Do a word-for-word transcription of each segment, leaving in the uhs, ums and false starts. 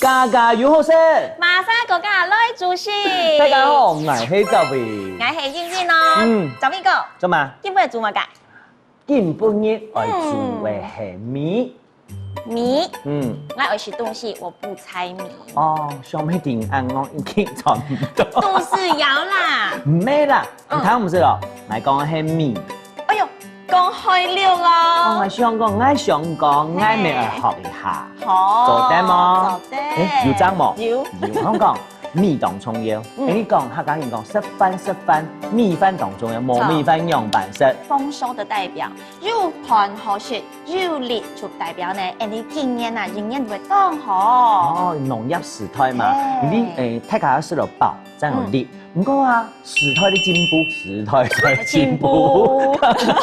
家家有好食，馬上哥哥來煮食。大家好，𠊎係赵偉。𠊎係英英哦。嗯，赵偉哥，做麼？今晡日煮麼个？今晡日愛煮个係米。米。嗯。𠊎愛食東西，我不猜謎。哦，想要定案哦，已經差不多。都是謠啦。毋係啦，嗯。你聽毋識咯？𠊎講个係米。哎喲， 講海陸哦。哦，𠊎想講，𠊎想講，𠊎乜愛學一下。好，做得無？做得。欸，有正無？有。有，𠊎講，米當重要。嗯。欸，你講，客家人講，食飯，食飯，米飯當重要，無米飯仰般食？豐收的代表，有飯好食，有米就代表呢，𠊎等今年啊，營業會當好。哦，農業時代嘛，嘿。你，欸，大家食到飽，正有力。嗯。毋過啊，時代的進步，時代在進步。進步。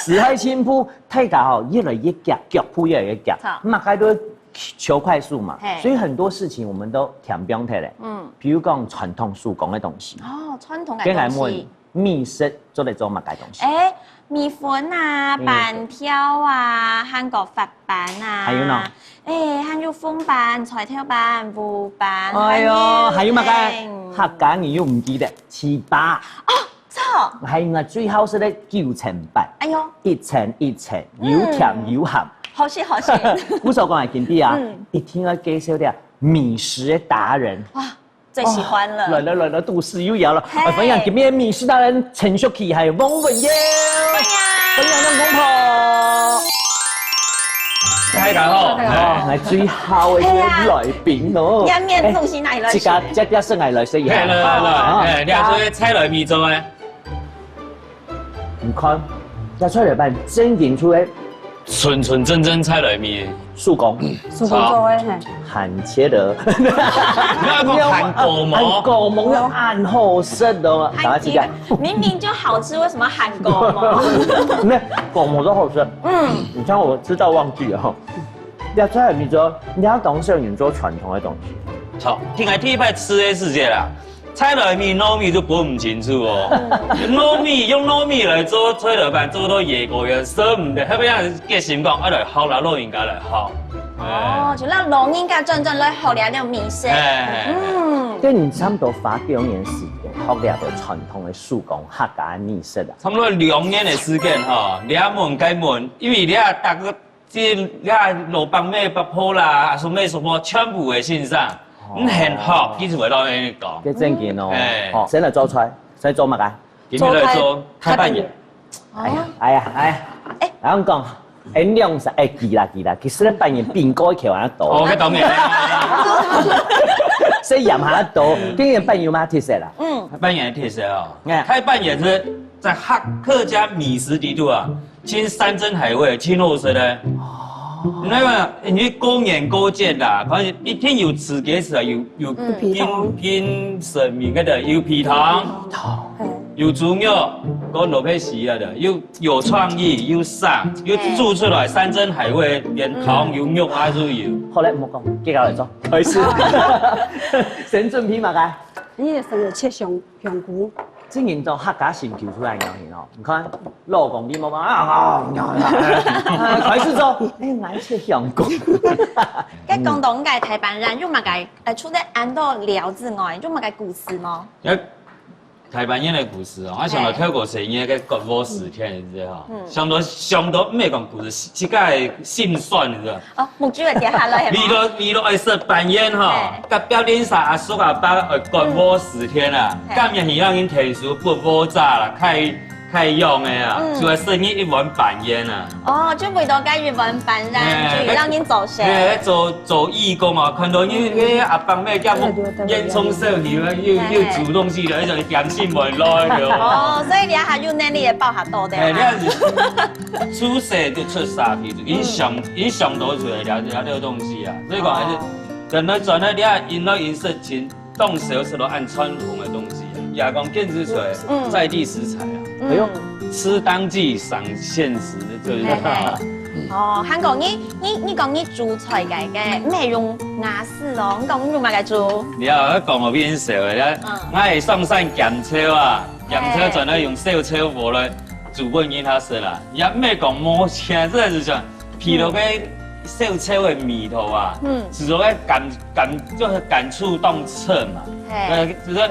時代進步， 大家吼越來越遽，腳步越來越遽，好。麼个都求快速嘛，嘿。所以很多事情我們都添放忒了。嗯。比如講傳統手工的東西。哦，傳統的東西。該𠊎問，米食做得做麼个東西？欸，米粉啊，米粉。粄條啊，還過發粄啊。還有呢？欸，還有紅粄、菜頭粄、烏粄，哎喲，還有，還有麼个？嗯。客家人又毋記得，粢粑。哦， 著。還有𠊎最好食个九層粄，哎喲。一層一層，嗯。又甜又鹹。好食，好食。故所講个今晡日啊，嗯。一定愛介紹个米食達人。哇，最喜歡了。哦，來了，來了，肚屎又枵了。嘿。來分享今晡日个米食達人陳淑琪還有翁文燕。歡迎。歡迎兩公婆。大家好。哦，來最好个一個來賓哦。嘿啊。哎，面子東西哪裡來？哎，這個，這個是𠊎來食一下。來，來，來，啊。哎，你好，這個菜來米粥呢？ 你看，這菜頭粄正經出个，純純正正菜來米。手工。手工做个，嘿。還切个。你要講還過無？還過無，還好食个。還切个，明明就好吃，為什麼還過無？那過無都好吃。嗯。你看我吃到忘記了哈。這菜來米粥，你要當少年做傳統的東西。好，聽來第一擺吃个時節啦， 菜來米、糯米就分毋清楚哦。糯米，用糯米來做菜頭粄，做到野果園，捨毋得，後尾人決心講，愛來學啦，老人家來學。哦，就讓老人家轉轉來學這種米食。哎。嗯。該你差不多花幾多年時間學這個傳統的手工客家米食啊？差不多兩年的時間哈，這門該門，因為這逐個 這个老伯姆、伯婆啦，阿叔姆、叔婆，全部个先生，哦。你肯學，佢就會摎你講。這正經哦。哎。哦，先來做菜，先做麼个？今天來做做菜，太半圓。太半圓。哎呀，哎呀，哎呀。哎。人講，哎，兩儕，哎，記啦，記啦，其實呢，半圓比過一口還多。哦，該當然。所以鹽還多，今年半圓嘛，特色啦。嗯。半圓的特色哦。哎。太半圓是在客，客家米食裡肚啊， 盡山珍海味，盡好食个。哦。那麼，因為過年過節啦，反正一定有自家食啊，有，有有品糖。品，品神明个，有品糖，嘿。有豬肉，講蘿蔔絲啊个，有，有創意，有啥，有煮出來，山珍海味，連糖有肉啊都有。好嘞，毋好講，繼續來做，開始。先準備麼个？你个先切香，香菇。 正經做客家新球出來个人哦，你看，老公佢無講啊，啊，啊，啊，開始做，哎，𠊎切香菇。該講到𠊎个太半圓，有麼个，呃，除了恁多料之外，有麼个故事無？哎，太半圓个故事哦，𠊎想到透過細人个割禾時天，你知道哈？嗯。想到，想到，毋係講故事，自家个心酸，你知道？ 哦，目珠會跌下來，係無？為了，為了愛食半圓吼，嘿。隔壁鄰舍阿叔阿伯愛割禾時天啊，嗯。嘿。甘願去讓人𢯭手，分禾輒啦，開，開秧个啊，嗯。就愛食你一碗半圓啊。哦，就為到該一碗半圓，嘿，就讓人做事。嘿，做，做義工啊，看到你，嗯。那阿伯姆家屋，對，對，對，對。煙囪燒起來，又，嘿。又煮東西了，那種點心碗來了。哦，所以你還有能力也包下多的啊。哎，你看，出世就出社會，就影響，嗯。影響到出來了，了這個東西啊。 所以講還是，哦。等來轉來，你看，因為飲食情，當時有時候按傳統的東西啊，也講堅持出來，嗯。在地食材啊。哎喲，吃當季賞現實，就是這樣。嘿嘿。哦，還講你你你講你煮菜个个，毋係用瓦斯哦，你講你用麼个煮？你啊，講我變少了，嗯。我係上山撿柴啊，撿柴轉來用燒柴火來煮飯給他食啦，也毋係講無錢，這係講，譬如个燒柴个味道啊，嗯。係說个感感就是感觸當深嘛，嘿。呃，就是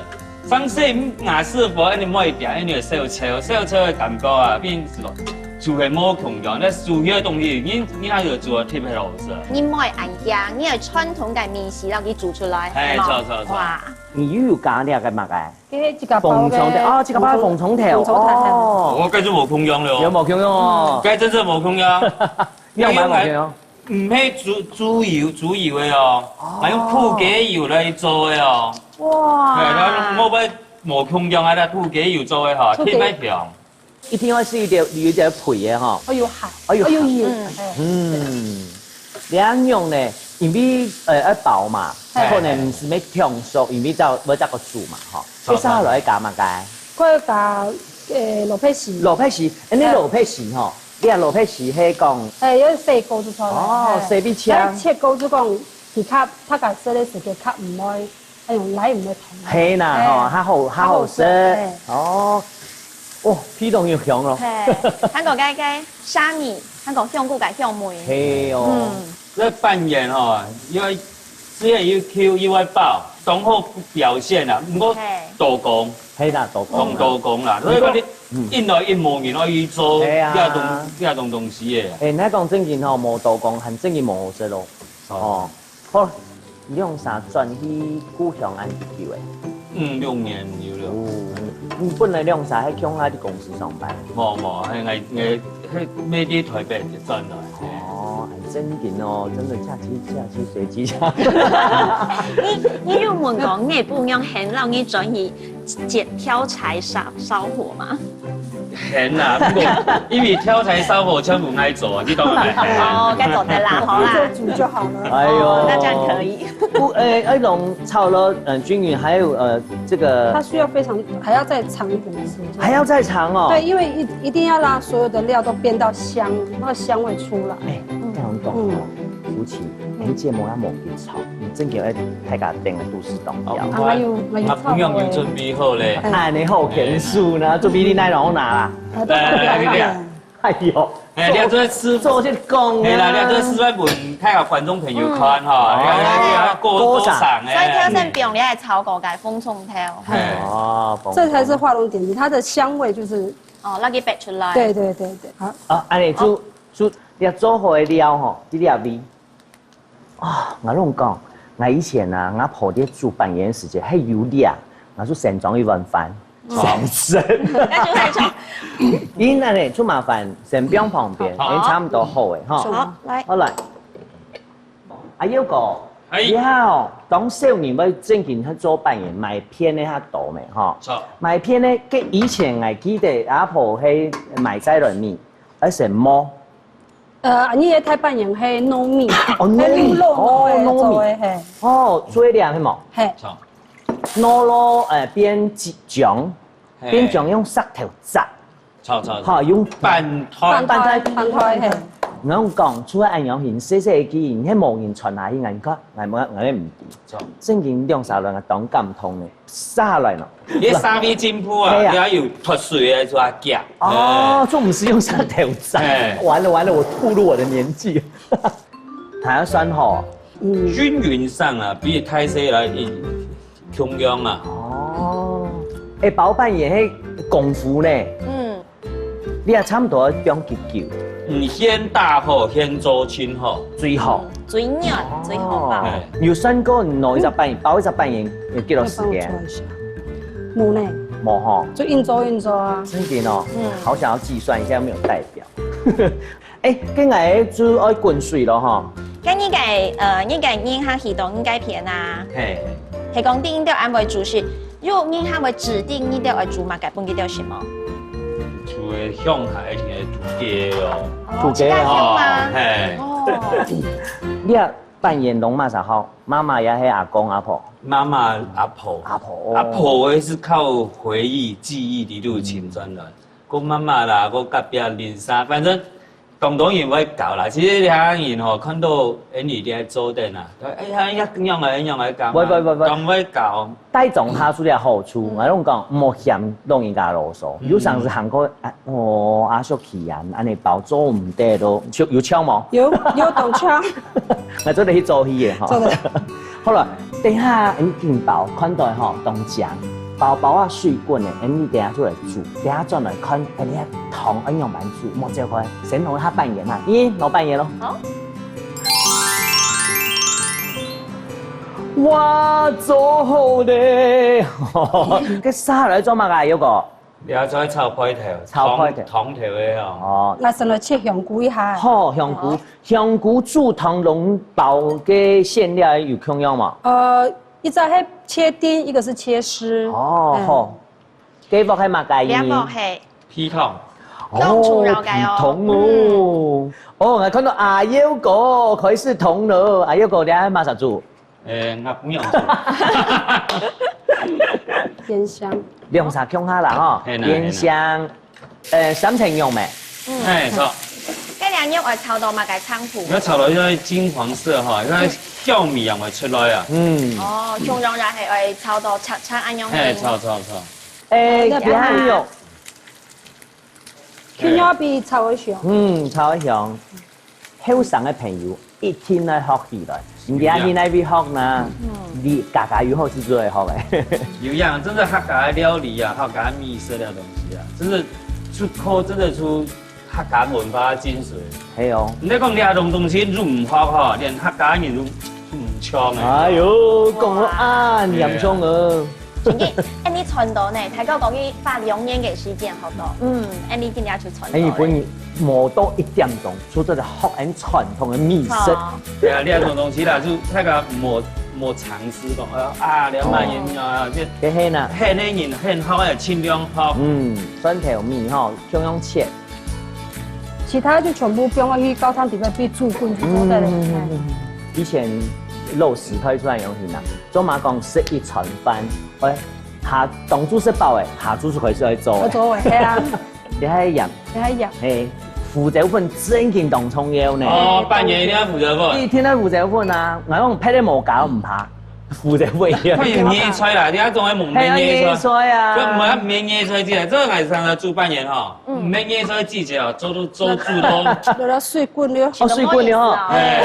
上細瓦斯火，恁樣毋會點，恁樣燒柴，燒柴个感覺啊，變係講，就係無共樣。該煮个東西，你你還有煮个特別好食。你毋會恁樣，你愛傳統个味緒摎佢煮出來，嘿，係無？著著著。哇，你又有加了个麼个？這个自家包个紅蔥頭，哦，自家包个紅蔥頭，紅蔥頭，哦。哦，該就無共樣了哦。有無共樣哦？該真正無共樣。你有買無共樣？ 毋係豬豬油，豬油个哦，哦。還用土雞油來做个哦。哇。嘿，然後我買無共樣啊，該土雞油做个吼，土雞特別香。一定愛係有點有點肥个吼。哦，有鹹，哦，有鹹。哦，有鹽。嗯。嗯，兩樣呢，因為呃愛包嘛，嘿。可能毋係愛燙熟，因為再愛再過煮嘛吼。好，接下來愛加麼个？過加呃蘿蔔絲。蘿蔔絲，哎，你蘿蔔絲吼， 你啊，蘿蔔絲係講，哎，有洗過就出來，哦，嘿。洗必清。哎，切過就講，佢較，大家食个時節較毋會，哎喲，來毋會痛。係啦，嘿，吼，較好，較好食。較好食，嘿。哦，哦，鼻當有香咯。嘿，還過該个蝦米，還過香菇个香味。係哦。嗯。這粄圓吼，因為 雖然又Q又會飽，當好表現啦，毋過嘿。多工，係啦，多工啦。當多工啦，所以講你嗯。一來一無人愛去做係啊。這種，這種東西个。哎，你講正經吼，無多工，還正經無好食咯。哦。哦，好，兩儕轉去故鄉恁久誒。嗯，六年有了。哦，你本來兩儕係共下个公司上班？無，無，係𠊎，𠊎 係，每日台北轉來。哦，很正經哦，真的嫁雞嫁雞隨雞嫁。你，你有問過你个餔娘肯讓你轉去接挑柴燒，燒火嗎？肯啊，不過因為挑柴燒火全部𠊎做啊，你當然愛肯啊。哦，該做得啦，好啦。做煮就好了。哎喲，哦，那這樣可以。不，哎，哎，弄炒了，嗯，均勻，還有，呃，這個它需要非常，還要再長一點的時間。還要再長哦。對，因為一，一定要讓所有的料都變到香，那個香味出來。哎，這樣講哦，嗯。夫妻，嗯。你節目要無去炒，你真的要大家等个肚屎動搖。哦，啊，還有，還有啊，炒好的。餔娘有準備好咧。哎。恁樣好，肯定呢，準備你來，然後拿啦。啊，對，來，來，來，對，對。來。 哎喲，哎，你這師傅，做這講啊。哎啦，你這師傅分大家觀眾朋友看哈，嗯。你看，你看，過，過賞，過賞。所以挑選不用，哎。你還炒過个紅蔥頭。哎。哦，這才是畫龍點睛，它的香味就是，哦，那個逼出來。對，對，對，對，好。啊，恁樣就，哦。就，你做好个料吼，你料理。 啊，𠊎摎你講，𠊎以前啊，吾婆在煮粄圓个時節，係有這，𠊎就先裝一碗飯，哦。先食。該就，該就。因為恁樣就麻煩，先放旁邊，好。因為差毋多好了吼。好，來。好，來。阿友哥，哎。你好，當少年會正經去做粄圓，買片个較多咩吼？著。買片个，該以前𠊎記得阿婆係買在來米，而且磨。 呃，你个大粄圓係糯米，哦，糯米，係用糯米，哦，糯米。做个，嘿。哦，做个係無？嘿。著。糯咯，呃，變漿，嘿。變漿用石頭矺。著，著，著。哈，用半團。半團，半團，嘿。𠊎摎你講，除了恁樣形，細細个記憶，你係無人傳下去，𠊎講，𠊎無，𠊎也毋知。著。正經兩儕人啊，當感動个。 續來咯。你个沙米進步啊，係啊。你還有脫水个，係吧？哦，哎。這毋係用石頭矺。哎。完了，完了，我暴露我的年紀。還要算吼。嗯。均勻上啊，比大細來一共樣啊。哦。哎，包粄圓係功夫呢。嗯。 你也差毋多愛放幾久？嗯，現打好，現做盡好。最好。嗯，最軟，哦。最好包。哎。有算過你拿一隻粄，包一隻粄圓要幾多時間？要幫我抓一下。無呢。無吼。就硬做硬做啊。真的哦，嗯。好想要計算一下，又沒有代表。哎，該𠊎就愛滾水了吼。該你个，呃，你个人客去到你該片啊？嘿。係講定著安排主食， 有人客會指定你兜愛煮麼个分佢兜食無？除了鄉下一定係煮雞哦。哦，煮雞哦。自家鄉嗎？哦，嘿。哦。你啊，扮演龍媽啥好？媽媽也係阿公阿婆？媽媽、阿婆。阿婆。阿婆也是靠回憶、記憶一路傳傳來。媽媽啦，个隔壁鄰舍，反正當多人會搞啦。其實這下人吼，看到𠊎俚這做得啊，哎呀，一樣个，一樣个搞嘛，喂喂喂喂，當會搞。帶種下出來好處，嗯。𠊎同你講，莫嫌老人家囉嗦，嗯。有常時行過，啊，哦，阿叔佢啊，恁呢包做毋得咯，有，有像無？有，有當像。𠊎做得去做戲个吼。做得。好了，等下，𠊎緊包，看到吼，當靚。 包包啊，水滾个，𠊎俚等下出來煮，等下轉來看，𠊎俚个湯愛仰般煮，莫走開，先同佢下半圓啊，咦，老半圓咯。好。哇，做好咧！該續下來做麼个，阿友哥？你愛再炒配頭，炒配頭。湯，湯頭个哦。哦。𠊎先來切香菇一下。好，香菇，好。香菇煮湯同包个餡料有共樣無？呃， 一隻係切丁，一個係切絲。哦，嗯。好。這鑊係麼个呢？這鑊係皮湯。哦，當重要个哦。皮湯哦。嗯。哦，𠊎看到阿友哥開始燙了。阿友哥，你愛麼儕煮？誒，𠊎毋用煮。煸香。兩儕共下啦吼，嘿啦，煸香。嘿啦。 呃，三層肉咩？嗯。嘿，著。該兩肉愛炒到麼个程度？愛炒到該金黃色吼，該香味也會出來啊。嗯。哦，共樣也係愛炒到赤赤恁樣。嘿，著，著，著。哎，這樣啊。這樣肉。共樣比炒个香。嗯，炒个香。 後生个朋友一定愛學起來。你等下去哪位學呢？嗯。你家家有好食就會學个。有影，真个客家个料理啊，客家个美食个東西啊，真个出口，真个出客家文化个精髓。係哦。你講這種東西都毋學吼，連客家人都毋像个。哎喲，講到恁嚴重哦。哇。 真个，哎，你賺到呢，大概講佢花兩年个時間，好多。嗯，哎，你今年就賺到了。哎，你本人無到一點鐘，就做得學恁傳統个美食。著。對啊，你這種東西啦，就大家莫，莫嘗試講，呃，啊，兩百年啊，哦。這，這係啦。現在人很好个，盡量學。嗯，蒜頭米吼，共樣切。其他就全部放落去高湯底下去煮滾就做得了。嗯，嗯，嗯，嗯。哎。以前老時代出來用心啊， 做麼講食一餐飯，哎，下，當晝食飽誒，下晝就開始愛做誒。愛做誒，係啊。這下鹽。這下鹽。嘿，胡椒粉真經當重要呢。哦，半夜一定愛胡椒粉。一定愛胡椒粉啊！𠊎講別个無加毋怕，胡椒粉一定愛。佢有野菜啦，你愛講个無野菜。係啊，野菜啊。就無野菜，這，這𠊎常常煮半夜吼，嗯。無野菜季節哦，做都，做煮都。有了水滾了。哦，水滾了吼。哎。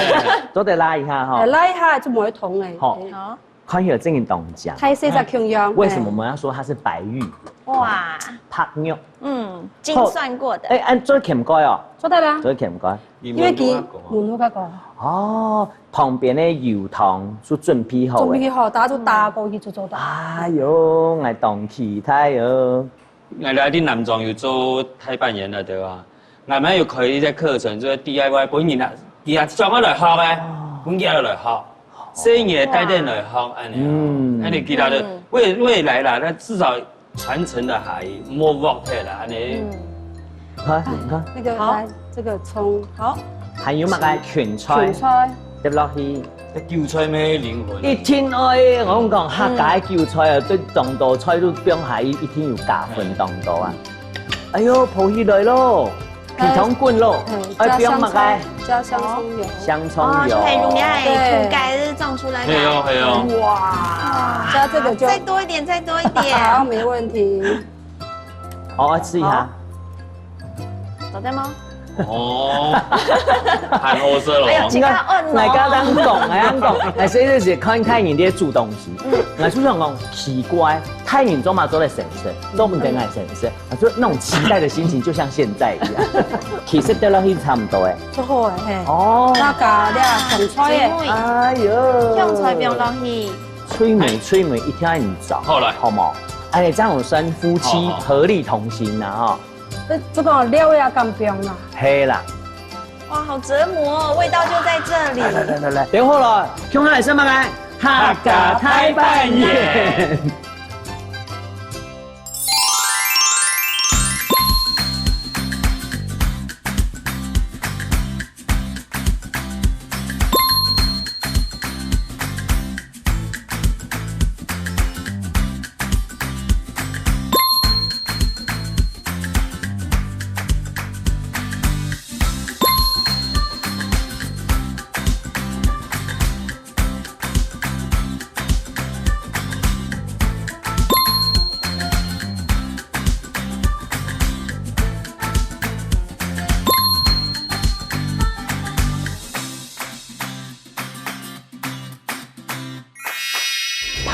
做得拉一下吼。哎，拉一下就無會痛誒。好。好。 看起來真的當靚。大細隻共樣，為什麼我們要說它是白玉？哇。白玉。嗯，精算過的。哎，恁做得㧡蓋哦。做得啦。做得㧡蓋。因為佢問過啊。哦，旁邊个油湯就準備好了。準備好，大家就打過去就做得。哎喲，𠊎當期待哦。 𠊎來在南庄有做大半圓了，對吧？𠊎們有開一些課程，就是D I Y，分人啊，佢啊想要來學誒，分佢來學，細人仔帶等來學，恁樣。嗯。恁樣其他的，嗯。未，未來啦，那至少傳承的還莫忘記啦，恁樣。嗯。好，你看。那個，好。來，這個蔥。好。還有麼个芹菜？芹菜。 跌落去。該韭菜咩靈魂啊？一定愛，𠊎講客家个韭菜啊，對當多菜都放下去，一定有加分當多啊。哎喲，浮起來咯，皮湯滾咯，哎，愛放麼个？加香蔥，加香蔥油。香蔥油。哦，就可以用來，對。土改日種出來的。係哦，係哦。哇，加這個就，再多一點，再多一點。好，沒問題。好，試一下。好。做得嗎？ 哦，還好食咯。哎喲，這個恁哦。𠊎剛剛講，𠊎剛講，哎，所以就是看，看人家煮東西。嗯。𠊎就想講，奇怪，大人做麼个做得省事，做毋得𠊎省事。啊，就那種期待的心情，就像現在一樣。其實跌落去差不多誒。就好誒，嘿。哦。那個，你看，香菜誒。哎喲。香菜放落去。脆梅，脆梅，一定愛你找，好來。好無？哎，這樣我算夫妻合力同心了哈。好，好。 這，這個料也敢放啊？係啦。哇，好折磨哦，味道就在這裡。來，來，來，來，來，等好了，共下來食麼个？客家大半圓。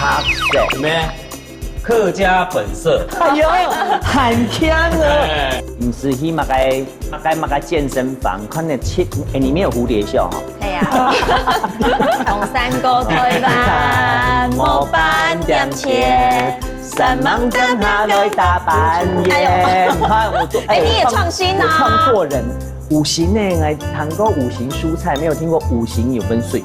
白色。咩？客家本色。哎呦，很強哦！哎。毋係去麼个麼个麼个健身房，看得出，哎，裡面有蝴蝶袖哦。係啊。東山過台灣，無半點錢，三萬點下來打扮耶。你看我做，哎，你也創新啊。我創作人，五行呢，來談過五行蔬菜，沒有聽過五行有分水。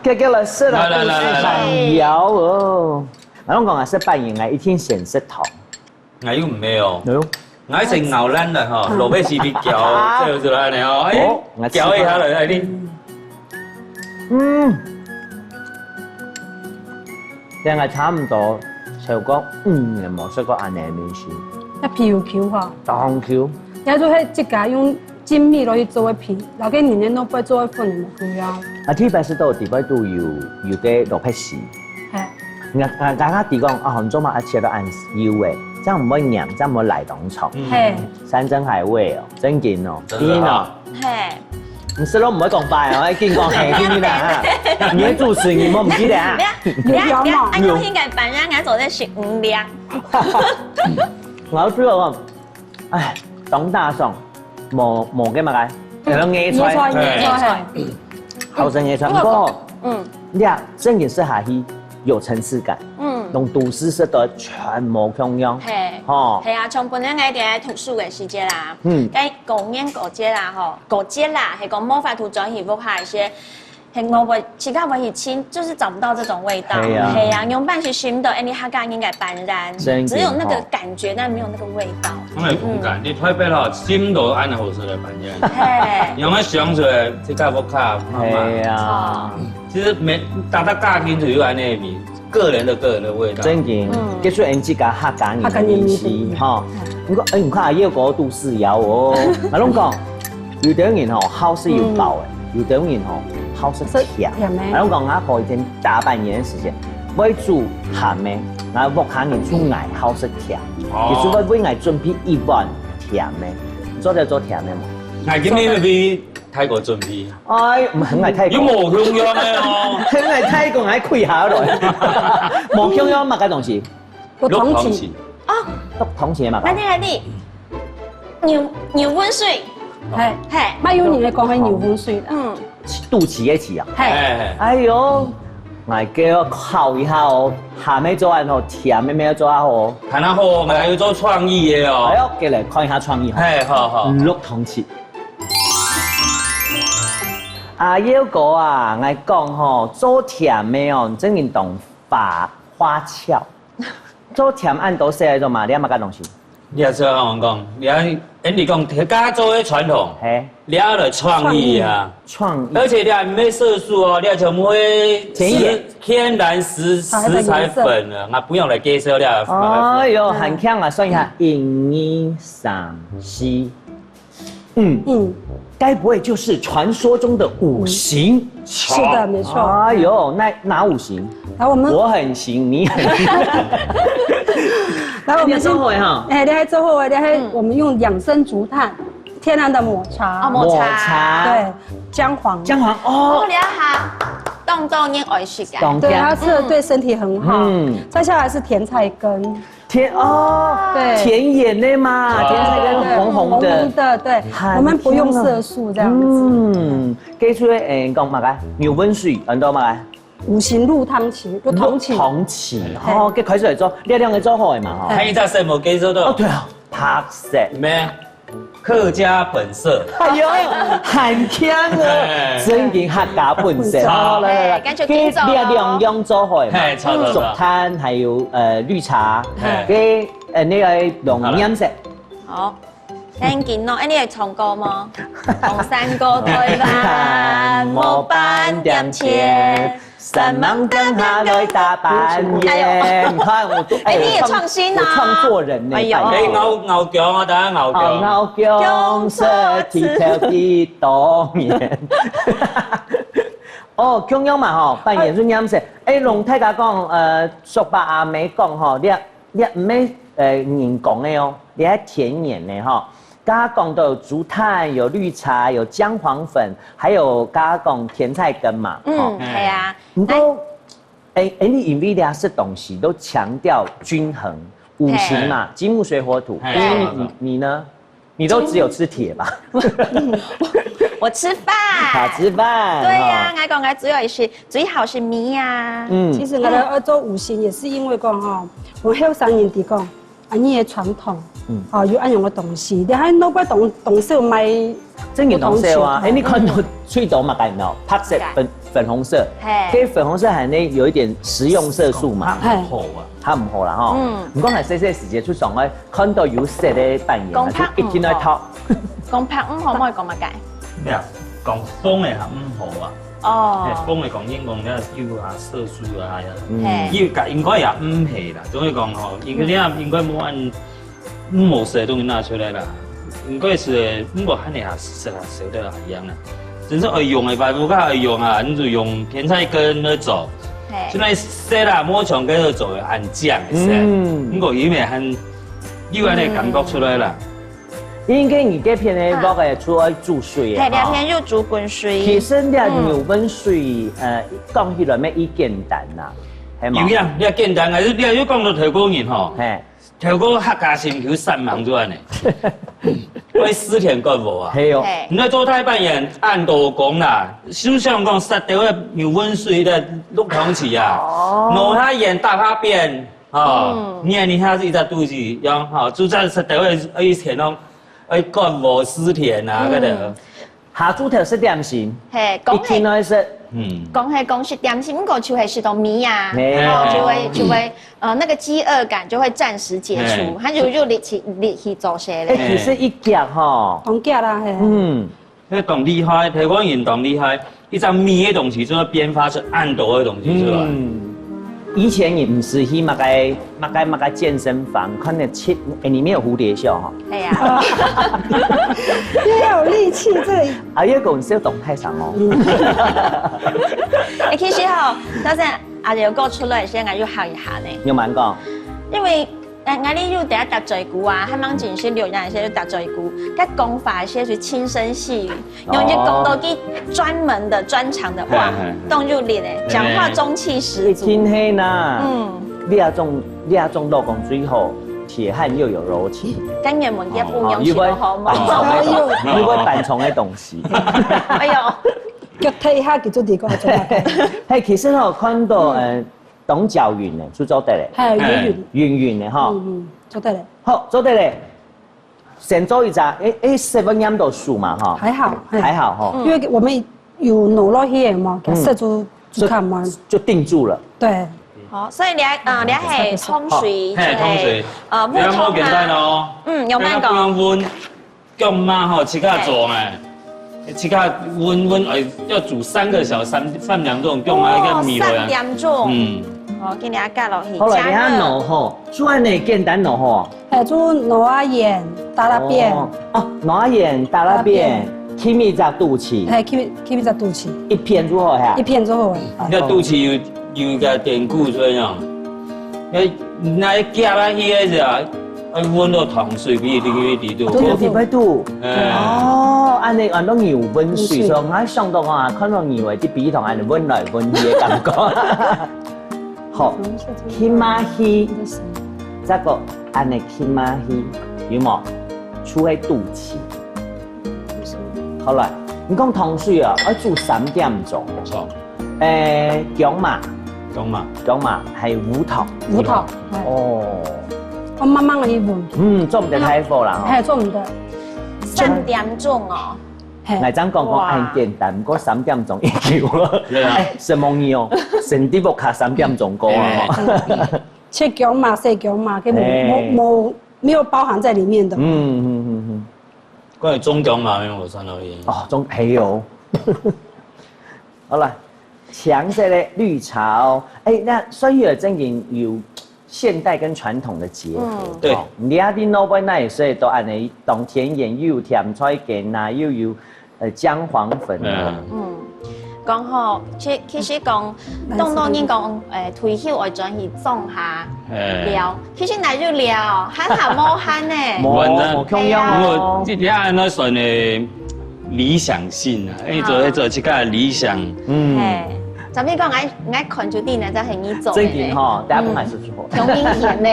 哥哥來食啦，來，來，來，來，來。很搖哦。我攏講啊，食粄圓啊，一定先食湯。 𠊎又毋係哦。哎喲。𠊎先咬爛了吼，落尾是比較，這樣子來呢吼，哎，哦，𠊎試看。攪一下來，哎，你。嗯。這樣差不多超過五年無食過恁樣个東西。該皮有Q哈？當Q。也就係自家用精米落去做个皮，然後該人个腦背做个粉个無共樣。啊，特別係到底背都有，有个蘿蔔絲。係。 𠊎，𠊎，𠊎，𠊎知講，啊，紅糟嘛，啊，切到恁幼个，這樣毋會黏，這樣毋會拉當長。嗯。係。山珍海味哦，正經哦，真的啊。真的哦。係。你食了毋會講拜哦，愛緊講係，緊緊啦哈。你係主持人，你莫毋記得啊。你看，你看，你看，哎，有。你應該扮演，𠊎做得食五粒。𠊎知道哦，哎，當打爽，無，無个麼个，嗯。有个野菜。野菜，野菜。好食个菜，不過，嗯。你啊，正經食下去有層次感，嗯。同都市食个全無共樣。係，吼。係啊，像本來𠊎在讀書个時節啦，嗯。該過年過節啦，吼，過節啦，係講無法度轉去屋下个時節，係𠊎會，自家會去尋，就是找不到這種味道。係啊。係啊，仰般去尋到，哎，你客家人个粄圓，正經，只有那個感覺，吼。但沒有那個味道。 我也無感，你台北吼，尋到恁好食个粄圓。係。仰會想出來，這个屋下媽媽。係啊。其實每，逐个家庭都有恁樣个味，個人的個人的味道。正經，嗯。結束𠊎自家客家人个味緒，客家人个味緒。吼。毋過，哎，你看啊，也有个都市謠哦。𠊎攏講，有兜人吼，好食有飽个，嗯。有兜人吼，好食甜。食甜个。𠊎攏講，𠊎頭一天打扮个時節，會煮鹹个，𠊎屋下人就愛好食甜。 哦。佢就會為𠊎準備一碗甜个。你做得做甜个無？𠊎今日為大家準備。哎，毋係𠊎大家。有無共樣个哦？係𠊎大家，𠊎跪下來。無共樣麼个東西？綠豆豉。綠豆豉。啊，綠豆豉个麼个？𠊎聽，𠊎聽。牛，牛粉水。係。係。乜有人會講係牛粉水啦。嗯。 肚臍个臍啊。係。哎。哎喲，𠊎个考一下哦，鹹个做恁好，甜个乜愛做恁好哦。還較好，𠊎還有做創意个哦。哎喲，過來看一下創意吼。係，好，好。綠豆豉。阿耀哥啊，𠊎講吼，做甜个哦，正經當花，花俏。做甜恁多食來做麼个？你愛麼个東西？ 你也係啊，我講，你看，Andy講，客家做个傳統，嘿。你愛來創意啊。創意。而且你還無色素哦，你還全部會天然。食天然食，啊，食材粉啊，啊，不用來介紹了。哎喲，嗯。還強啊，算一下，一、二、三、四。嗯。嗯。該不會就是傳說中的五行？ 是的，沒錯。哎喲，哪，哪五行？來，我們我很行，你很行。來，我們先，你做好了哈。哎，你還做好了，你還，嗯。我們用養生竹炭，天然的抹茶。哦，抹茶。抹茶。對，薑黃。薑黃，哦。哦，你要哈，當多人愛食啊。當多。對，它吃了對身體很好。嗯。再下來是甜菜根。 甜，哦，對。甜點的嘛，哇。甜菜根紅紅的。對，對，對，對，對，很香啊。我們不用色素這樣子。嗯，該出來，誒，講麼个？牛粉水，很多麼个？五行綠豆豉，綠豆豉。綠豆豉，嘿。哦，該開始來做，你兩個做好个嘛，吼。嘿。還有一隻什麼可以做到？哦，對啊，白色。咩？ 客家本色。哎喲，很強哦，哎。真个客家本色。本色。哦，來，來，來，哎，感覺緊張哦。這兩樣做好嘛，嘿，差不多。竹炭還有，呃，綠茶，嘿。給，呃，那個用染色。好了。好，恁緊哦，哎，你會唱歌嗎？東山過台灣，無半點錢。 三萬點下來打扮耶。哎喲。你看，我都，哎，你也創新啊。我創作人呢，哎喲。扮演。哎，敖，敖強啊，大家敖強。哦，敖強，說起頭幾多年。哦，共樣嘛吼，扮演就恁樣。哎，同大家講，呃，叔伯阿姆講吼，你，你毋係，呃，人講个哦，你還甜言呢吼。剛剛講到有竹炭、有綠茶、有薑黃粉，還有剛剛講甜菜根嘛，嗯，吼。係啊。毋過，欸，欸，你因為這食東西都強調均衡，五行嘛，係。金木水火土，係。因為你，你呢？你都只有吃鐵吧？我吃飯。好，吃飯，對呀，哈。𠊎講𠊎主要也是，最好是米呀。嗯。其實𠊎兜愛做五行，也是因為講吼，𠊎後生人在講， 恁樣个傳統，嗯。哦，有恁樣个東西，你還弄个東，東西賣，正經東西啊，不同種。欸，你看到最多嘛，看到白色、粉，粉紅色，係。跟粉紅色還呢有一點食用色素嘛。係。好啊。較毋好啦吼。嗯。毋過還細細時節出上來，看到有色个扮演啊，講白就一定愛討。講白毋好，莫講麼个？咩啊？講紅个還毋好啊。 哦。係，講个講緊講了有啊，色素啊，嗯。係。有个應該也毋係啦，總係講吼，應該你也應該無恁，毋好食个東西拿出來啦。應該係，毋過還係啊，食啊，食得啊，一樣啊。真正愛用个，白朇較愛用啊，你就用甜菜根來做。係。現在食啦，無像該个做个恁靚个食。嗯。毋過因為還有恁个感覺出來啦。 應該你這片个屋个出來煮水个係，吼。這片有煮滾水。其實這牛溫水，呃，講起來乜已簡單啦，係無？有影，這簡單，但是這又講到頭過人吼。係。頭過客家心臼煞猛做恁呢。愛思甜割禾啊。係哦。係。你愛做大半夜恁多工啦，就像講殺掉个牛溫水个落湯匙啊，哦。拿下鹽搭下邊， 哦，嗯。你看你下是一隻肚子，樣，吼，煮菜食到愛，愛甜哦，愛割禾思甜啊，嗯。該个。下晝頭食點心，係，講係，一定愛食。嗯。講係講食點心，毋過就係食到米啊，係。哦，就會，就會，呃，那個飢餓感就會暫時解除，係。它就，就立起，立起做事咧。欸，其實一夾吼，當夾啦，係。嗯。 該當厲害，台灣人當厲害，一隻米个東西就會變化出恁多个東西出來。嗯，以前你毋使去麼个，麼个，麼个健身房，看那切，欸，裡面有蝴蝶袖哈。哎呀，你有力氣，這裡。啊，因為講是要懂太長哦。欸，其實吼，到時阿劉哥出來先，𠊎就學一下呢。有蠻講。因為 𠊎，𠊎俚有在該搭嘴鼓啊，還蠻緊是六年時有搭嘴鼓，該講話係輕聲細語，哦。用一講到佢專門的、專長的話，嘿，嘿，嘿。動就力咧，講話中氣十足。一定係啦。嗯。你這種，你這種老公最好，鐵漢又有柔情。跟你們也不用去了，哦，好嗎？又會搬重个東西，哎呦。又會搬重个東西。哎呦。腳踢下，佢就地瓜做麼个？嘿，其實吼，看到，嗯。呃， 當攪勻呢，就做得咧。還有勻勻。勻勻的哈。嗯，嗯，做得咧。好，做得咧。先做一隻，欸，欸，十分鐘都熟嘛，哈。還好，嘿。還好哈。因為我們有挼落去的嘛，嗯。給塞住，就看嘛。就定住了。對。好，所以你還，呃，你還可以沖水，好，嘿，沖水。呃，不要那麼簡單哦。嗯，有慢講。不要不用溫。 薑嫲吼，自家做呢，自家溫溫，哎，要煮三個小時，三，三點鐘，薑嫲該米落啊。哦，三點鐘。嗯。好，今日加落去，好了，你看加熱。挼吼，煮恁呢簡單挼吼。哎，煮挼啊鹽，打那邊。哦，哦，挼啊鹽，打那邊，打那邊。起米隻肚臍。哎，起，起米隻肚臍。一片就好哈。一片就好。哎。那肚臍有，有一個典故，所以講，那，那夾下去个時候， 愛溫到糖水比一定一定多。都有地方度。哎。哦，恁呢安到牛溫水，牛水。所以𠊎想到啊，看到牛仔，就比糖恁呢溫來溫去个感覺。好，起碼去，再過恁呢起碼去，有無？出个肚臍。好了，你講糖水啊，愛煮三點鐘。錯。 欸，薑嫲。薑嫲。薑嫲，還有烏糖。烏糖，哎。哦。我慢慢个去搵。嗯，做毋得大火啦，吼。嘿，做毋得。三點鐘哦。嘿。𠊎正講講哇。恁簡單，毋過三點鐘已經了。對啊。哎，承蒙你哦，先佇屋下三點鐘過啊，吼。哎。切薑嫲，洗薑嫲，根本無，哎。無，無，沒有包含在裡面的。嗯，嗯，嗯，嗯。關於種薑嫲，因為我上到一。哦，種，還有。 好了，青色个綠茶哦。哎，那算有正經有現代跟傳統的結合。嗯。對。哦，你啊，你老闆那也是都恁呢，當田園又有甜菜根啊，又有，呃，薑黃粉啊。嗯。嗯，講吼，其，其實講，當多人講，呃，退休愛轉去種下，哎。料，其實哪有料，還好無閒呢。無，穩的。無共樣哦。我這條安到算个理想性啊，哎，做，好。做自家个理想。嗯。嘿，咱們講，愛，愛看就定了，這很易做的呢。正經吼，大家不買是錯。嗯。挺明顯呢。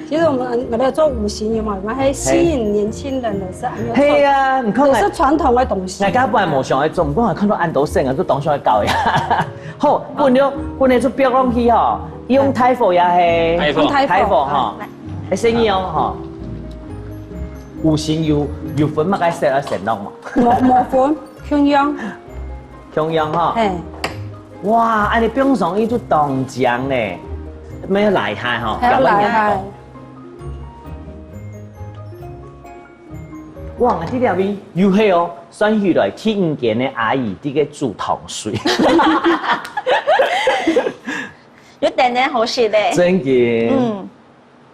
其實我們，我們做五行有沒有？我們還吸引年輕人的是，哎呦，嘿啊，你看看。也是傳統的東西。大家本來無想愛做，毋過看到恁多色啊，就當想愛搞呀。好，分了，分了就標上去吼，用大火也係，大火。大火吼。來。 欸，細義哦，吼。五行有，有分麼个色啊，色落嘛？無，無分，共樣。共樣吼。嘿。哇，恁樣放上去就當靚呢，無厲害吼，還要厲害。哇，這條味有黑哦，算起來第五間个阿姨在該煮糖水。有點點好食嘞。真的。嗯。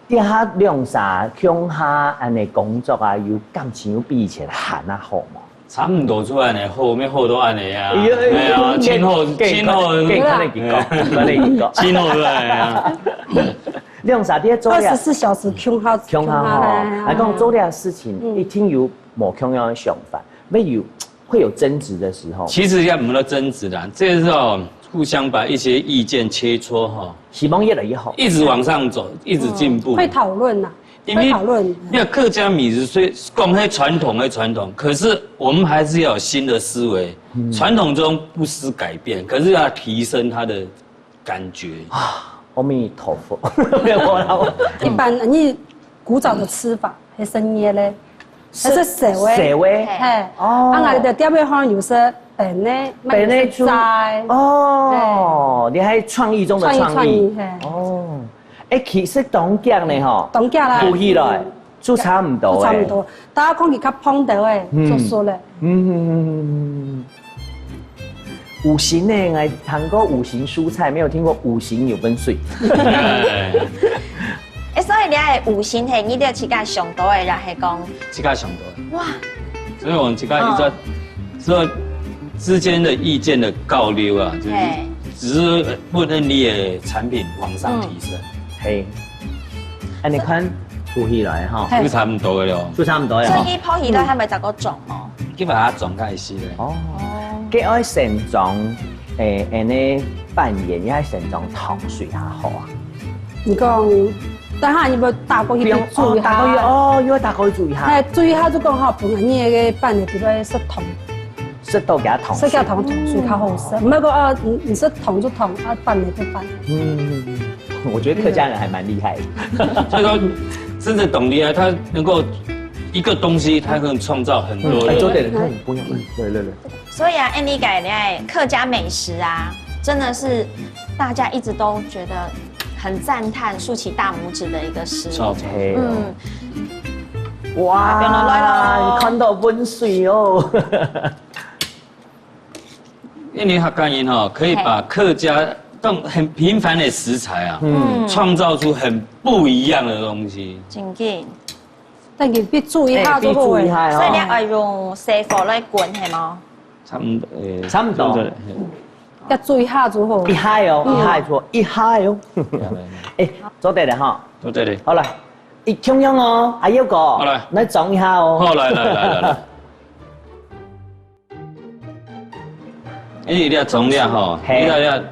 這下兩儕共下恁樣工作啊，有感情有比以前還較好無？差毋多就恁樣好，無好到恁樣啊。哎呀，哎呀，哎呀，真好，健，真好。健康个結果，健康个結果。真好出來啊。兩儕在做這，二十四小時共下，共下吼，共下來啊。來講做這个事情，嗯。一定有無共樣个想法，乜有 會有爭執的時候。其實也沒有爭執啦，這是哦，互相把一些意見切磋哈，希望越來越好。一直往上走，一直進步。嗯，會討論啦，因為會討論。那客家米食雖講很傳統的傳統，可是我們還是要有新的思維。嗯。傳統中不失改變，可是要提升它的感覺。啊，阿彌陀佛，沒有啦，我一般你古早的吃法，還生捏嘞。 係燒个。燒个。嘿。哦。啊，𠊎兜店面好像有食冰个，嘛有食齋。冰个就，哦，嘿。你還創意中的創意。創意，創意，嘿。哦。欸，其實當遽呢吼，當遽啦。煮起來，嗯。就差毋多欸。就差毋多。大家看佢較芳个，嗯。就熟了。嗯。 五行呢，𠊎聽過五行蔬菜，沒有聽過五行有分水。欸，所以你个五行係你兜自家想到个，還係講？自家想到个。哇。所以我們自家一直在，哦。所以之間的意見的交流啊，就是，嘿。只是為了你的產品往上提升。嗯。嘿。 恁樣看，煮起來吼。嘿。就差毋多个咯。就差毋多个吼。所以佢泡起來，佢會再過種哦。佢把它種開始咧。哦。哦。佢愛先種，欸，恁樣半圓，也愛先種糖水較好啊。你講，等下你要打過去煮一下。不用，哦，打過去，哦，又要打過去煮一下。嘿，煮一下就講好，本來你个半圓就愛食糖。食到佢个糖水。食佢个糖，糖水較好食。毋係講啊，你，你食糖就糖，啊，半圓就半圓。嗯。 我覺得客家人還蠻厲害的。所以說，真的懂厲害，他能夠一個東西，他能創造很多的。嗯，欸，做得了，嗯。看你不用，嗯，對，對，對。所以啊，恁樣講來，客家美食啊，真的是大家一直都覺得很讚嘆、豎起大拇指的一個食物。OK。嗯。哇，變落來咯。你看到溫水哦。 因為客家人吼，可以把客家這種很平凡的食材啊，嗯。創造出很不一樣的東西。真的。但你必煮一下就好欸。欸，必煮一下哦。所以你愛用細火來滾，係無？差不多，欸，差不多。差不多，嘿。要煮一下就好。一下哦，嗯。一下就好，一下哦。欸，做得了哈。做得了。好了，一共樣哦，阿佑哥，好來。來裝一下哦。好，來，來，來，來，來。 因為你愛裝了吼，嘿。你愛，你愛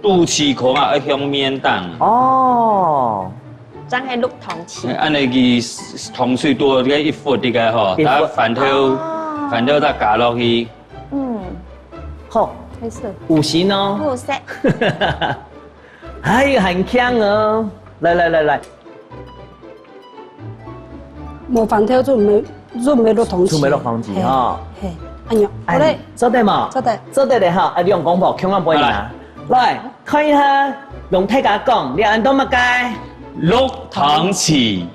肚臍口啊，愛向面頂。哦。正係淥湯匙。恁樣佢糖水多，這個一忽這個吼，一忽。等下飯頭，哦。飯頭再加落去。嗯。好，開始。五行哦。五色。哎，很強哦。來，來，來，來。 無飯頭就毋會，就毋會落湯匙。就毋會落湯匙吼。嘿，嘿，恁樣，哎，好咧。做得無？做得。做得咧吼，啊，你用功夫，千萬毋好贏啊。來。來，看一下，同大家講，你安到麼个？落湯匙。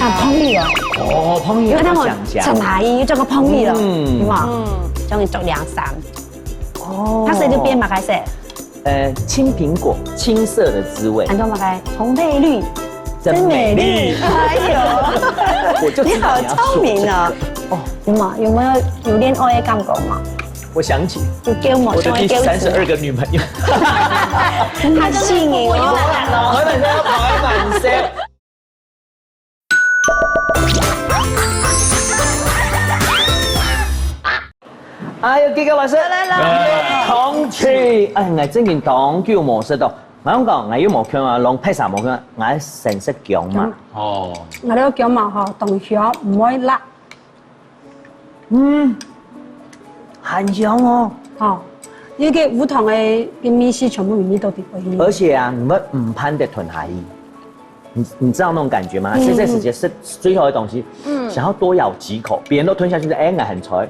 啊，膨胀哦。哦，膨脹，又當我想起來。陳阿姨又做个膨脹了，嗯。有無？嗯，終於做涼衫。哦。它色就變嘛，開始。呃，青苹果，青色的滋味。很多嘛，開，红配绿，真美丽。真美丽。哎呦，我就知道你要说这个。你好聪明哦。哦。有吗？有没有，有戀愛的感觉吗？我想起，有给我，我的第三十二个女朋友。他吸引哦。我本身要跑一百五十。哎呀，吉哥老師，來來來。同齊，哎，𠊎真經當久無食到。𠊎講，𠊎又無看啊，攏拍啥無看，𠊎先食薑嫲。哦。𠊎這个薑嫲吼，當香，毋會辣。嗯，很香哦。吼，因為該烏糖个，个味緒全部入去到底去。而且啊，你們毋盼得吞下去。 你你知道那種感覺嗎？嗯，現在時間是最後的東西，嗯，想要多咬幾口，別人都吞下去了，哎，𠊎還啜。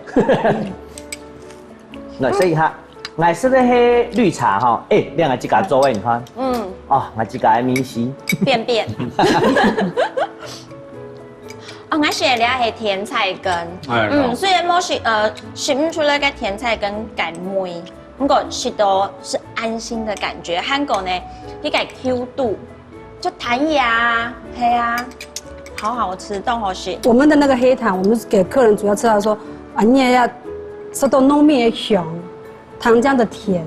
那所以哈，𠊎食个係綠茶哈，哎，你看自家做个，你看，嗯，哦，𠊎自家个味緒，便便。哦，𠊎食个係甜菜根，哎，嗯，雖然無食呃食毋出來个甜菜根个味，不過食到是安心的感覺，還過呢，佢个Q度 就彈牙，係啊，好好吃，當好食。我們的那個黑糖，我們給客人主要吃到說，啊，你也要吃到糯米的香，糖漿的甜，